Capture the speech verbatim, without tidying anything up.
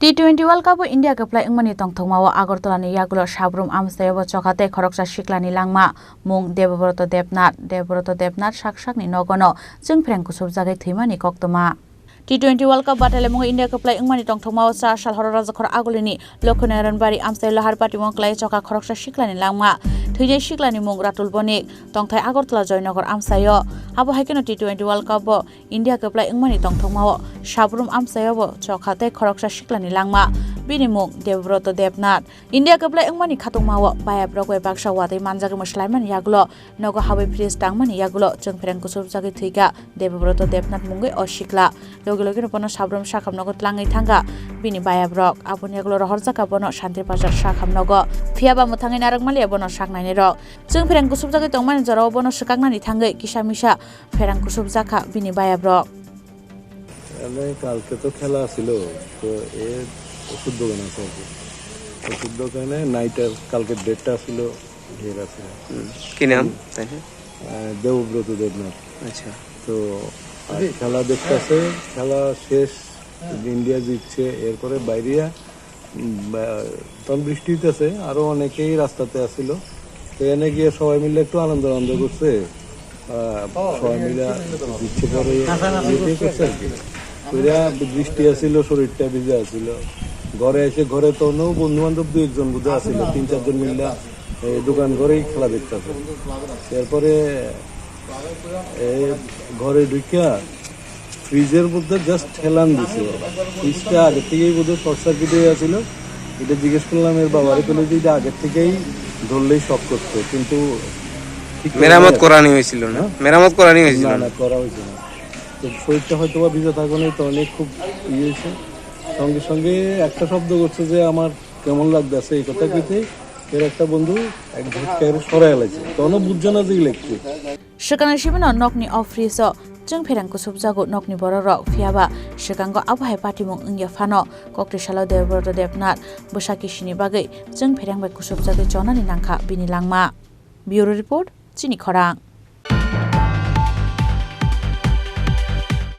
T twenty World Cup o India kwplai wngmani tongthokmao Agartala ni yagulo sabrum amchaio bo chokha tei khoroksa siklani langma mung Debobroto Debnath. Debobroto Debnath sak sakni nogono chwngphreng kusubjagwi thwimani koktwma. T twenty World Cup bathailamungo India kwplai wngmani tongthokmao char sal horo Rajakhor Agulini Lokhinarayan Bari amchaio lahar patimung kwlai chokha khoroksa siklani langma. Thwinai siklani mung Ratul Bonik, tongthai Agartala Joynagar amchaio. Abo hai kheno T twenty World Cup o India kwplai wngmani tongthokmao sabrum amchaio bo chokha tei khoroksa siklani langma. Bini mung Debobroto Debnath. India kwplai wngmani khatungmao bayabrok bai baksa watwi manjagwi mwsalaimani yagulo nogo habwi fridge tangmani yagulo chwngphreng kusubjagwi thwikha Debobroto Debnath mungwi o sikla. Logi logino bono sabrum sakham nogo tlangwi thangkha bini bayabrok. Aboni yagulo rohorjakha bono Shanti Bazar sakham nogo. Phiyaba mwthangwi narwk maliya bono saknainirok. Chwngphreng kusubjagwi tongmani jorao bono swkaknani thangwi kisa misa pherang kusubjakha bini bayabrok. মানে কালকে তো খেলা ছিল, তো এর ওষুধ দোকান আছে আর কি। ওষুধ দোকানে নাইটের কালকে ডেটটা ছিল, ইয়ের আছে, হুম। কি নাম তাই? আহ, দেবব্রত দেবনাথ। আচ্ছা। তো আজ খেলা দেখতেছে, খেলা শেষ, ইন্ডিয়া জিতছে। এরপরে বাইরিয়া উম, বা- তখন বৃষ্টি হইতেছে, আরো অনেকেই রাস্তাতে আছিল। তো এনে গিয়ে সবাই মিলে একটু আনন্দ আনন্দ করছে। আহ, সবাই মিলে দিচ্ছে পরে ইয়ে দিয়ে করছে আর কি। কইরা বৃষ্টি আছিল, শরীরটা ভিজা আছিল। ঘরে এসে ঘরে তো অন্য বন্ধু বান্ধব দুই একজন বুঝে আছিল, তিন চারজন মিলে এই দোকান ঘরেই খেলা দেখতেছে। এরপরে এই ঘরে ঢুকিয়া ফ্রিজের মধ্যে জাস্ট হেলান দিছে। ফ্রিজটা আগে থেকেই বোধহয় শর্ট সার্কিট হয়ে আছিল। এটা জিজ্ঞেস করলাম এর বাবারে, বলে যে এটা আগের থেকেই ধরলেই শক করতো, কিন্তু ঠিক হয়ে মেরামত গেছে। করানি হয়েছিল না? হ্যাঁ? মেরামত করানি হয়েছিল না না? না, করা হয়েছে না। তো শরীরটা হয়তো বা ভিজা থাকার কারণে তো অনেক খুব ইয়ে হয়েছে। সঙ্গে সঙ্গে একটা শব্দ করছে যে আমার কেমন লাগতেছে, এই কথা কইতে এর একটা বন্ধু এক ঝটকা এর সরাই লাগছে, তখনও বুঝছে না যে electric. Swkangni simi no nokni o fridge o chwngpherang kusubjago nokni borok rok, phiyaba swkango abo hai patimung wngya phano kokti salo Debobroto Debnath bwsa kisini bagwi chwngpherang bai kusubjagwi chonani nangkha bini langma. Bureau Report, Chini Khorang.